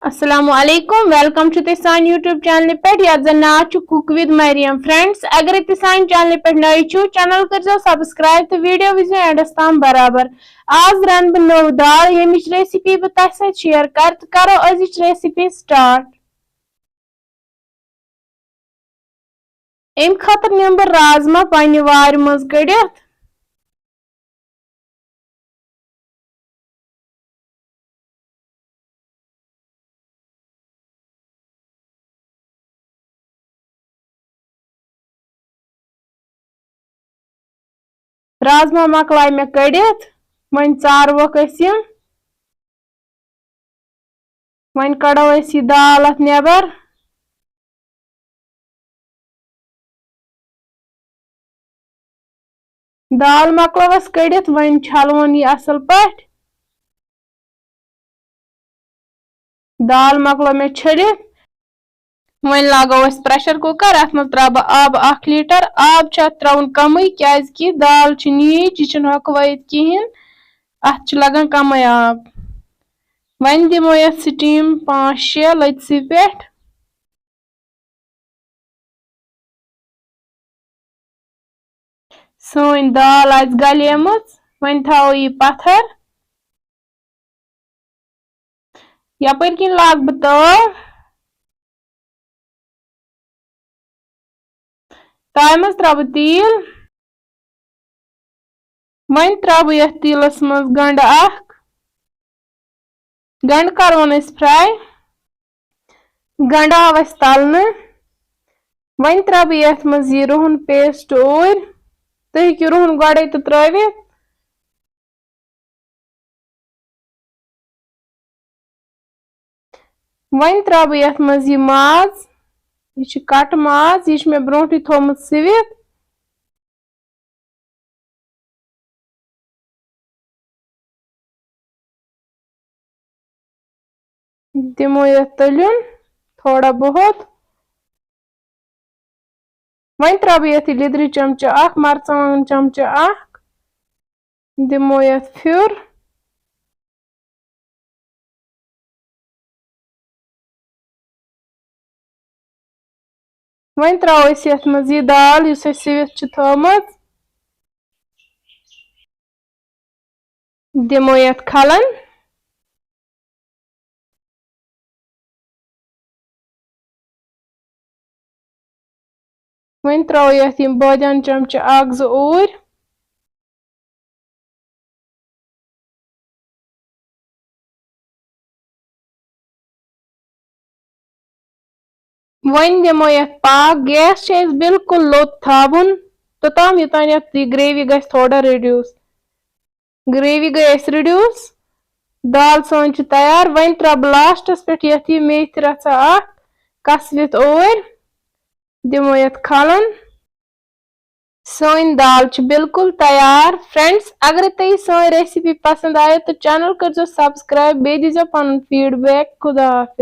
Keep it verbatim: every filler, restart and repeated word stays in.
السلام علیکم، welcome چھُ تُہۍ سانہِ YouTube چینلہِ پٮ۪ٹھ یتھ زن ناو چھُ Cook with Mariam. Friends، اگرے تُہۍ سانہِ چینلہِ پٮ۪ٹھ نٔوۍ چھِو، چینل کٔرزیو subscribe تہٕ video وٕچھزیو اینڈس تام برابر. آز رنہٕ بہٕ نٔو دال، ییٚمِچ recipe بہٕ تۄہہِ سۭتۍ share کرٕ، تہٕ کرو أزِچ recipe start. امہِ خٲطرٕ نِمہٕ بہٕ رازما پننہِ وارِ منٛز کٔڑِتھ. رازما مۄکلاے مےٚ کٔڑِتھ، وۄنۍ ژارہوکھ أسۍ یِم. وۄنۍ کڑو أسۍ یہِ دال اتھ نٮ۪بر۔ دال مۄکلٲو اَسہِ کٔڑِتھ، وۄنۍ چھلون یہِ اصل پٲٹھۍ۔ دال مۄکلٲو مےٚ چھٔلِتھ۔ وۄنۍ لاگو أسۍ pressure cooker، اتھ منٛز ترٛاوٕ بہٕ آب اکھ لیٹر۔ آب چھُ اتھ ترٛاوُن کمٕے، کیازِ کہِ دال چھِ نیٖج، یہِ چھُنہٕ ہۄکھوٲیِتھ کِہیٖنۍ، اتھ چھُ لگان کمٕے آب۔ وۄنۍ دِمو یتھ steam پانٛژھ شےٚ لٔژِ پٮ۪ٹھ۔ سٲنۍ دال آسہِ گلیمٕژ، وۄنۍ تھاوو یہِ پتھر۔ یپٲرۍ کِنۍ لاگہٕ بہٕ تٲو۔ تایہِ منٛز ترٛاوٕ بہٕ تیٖل۔ وۄنۍ ترٛاوٕ بہٕ یتھ تیٖلس منٛز گنڈٕ اکھ۔ گنڈٕ کرون أسۍ fry۔ گنڈٕ آو اَسہِ تَلنہٕ۔ وۄنۍ ترٛاوٕ بہٕ یَتھ منٛز یہِ رُہُن paste اوٗرۍ۔ تُہۍ ہیٚکِو رُہُن گۄڈَے تہِ ترٛٲوِتھ۔ وۄنۍ ترٛاوٕ بہٕ یَتھ منٛز یہِ ماز۔ یہِ چھُ کَٹہٕ ماز، یہِ چھُ مےٚ برونٛٹھٕے تھوٚومُت سِوِتھ۔ دِمو یَتھ تٔلیُن تھوڑا بہت۔ وۄنۍ ترٛاوٕ بہٕ یَتھ یہِ لیٚدرِ چمچہٕ اکھ، مرژٕوانٛگن چمچہٕ اکھ، دِمو یَتھ پھیُر۔ وۄنۍ ترٛاوو أسۍ یَتھ منٛز یہِ دال، یُس اَسہِ سِوِتھ چھِ تھٲومٕژ۔ دِمو یَتھ کھلَن۔ وۄنۍ ترٛاوو یَتھ یِم بٲدیان چمچہٕ اکھ زٕ اوٗرۍ۔ وۄنۍ دِمو یَتھ پاکھ۔ گیس چھُ اَسہِ بِلکُل لوٚت تھاوُن، توٚتام یوٚتام یَتھ یہِ gravy گژھِ تھوڑا reduce۔ Gravy گٔے اَسہِ reduce۔ دال سٲنۍ چھِ تیار۔ وۄنۍ ترٛاوٕ بہٕ lastس پٮ۪ٹھ یَتھ یہِ میتھِ رَژھا اکھ کَسوِتھ اوٗرۍ۔ دِمو یَتھ کھلَن۔ سٲنۍ دال چھِ بِلکُل تیار۔ Friends، اگرے تۄہہِ سٲنۍ recipe پسند آیہِ تہٕ channel کٔرزیو subscribe، بیٚیہِ دیٖزیو پنُن feedback۔ خدا حافظ۔